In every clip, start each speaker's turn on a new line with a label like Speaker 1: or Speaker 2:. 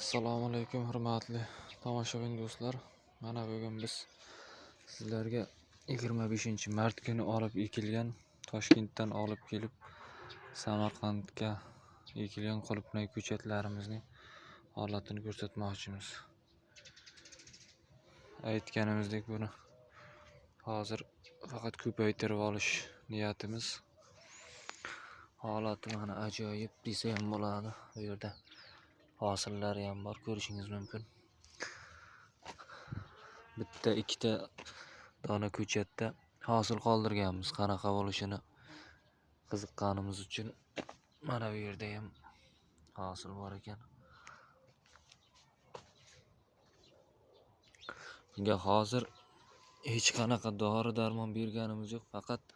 Speaker 1: Assalomu alaykum, hurmatli tomoshabin do'stlar. Mana bugun biz sizlarga 25-mart kuni olib ekilgan, Toshkentdan olib kelib Samarqandga ekilgan qulupnay ko'chatlarimizning holatini ko'rsatmoqchimiz. Aytganimizdek, buni hozir faqat ko'paytirib olish niyatimiz. Holati mana ajoyib desa ham bo'ladi. Bu yerda hosillari ham bor, ko'rishingiz mumkin. Bitta ikkita dona ko'chatda hosil qoldirganmiz, qanaqa bo'lishini qiziqqanimiz uchun. Mana bu yerda ham hosil bor ekan. Bunga hozir hech qanaqa dori darmon berganimiz yo'q, faqat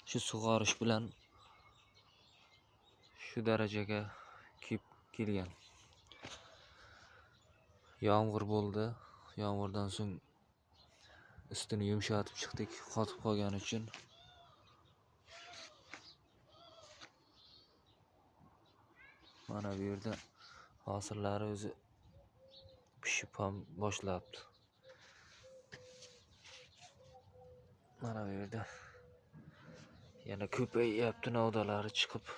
Speaker 1: shu sug'orish bilan shu darajaga kelib kelgan. Yomg'ir bo'ldi. Yomg'irdan so'ng ustini yumshatib chiqdik, qotib qolgani uchun. Mana bu yerda hosillari o'zi pishib ham boshlabdi. Mana bu yerda yana ko'payyapti, novdalari chiqib.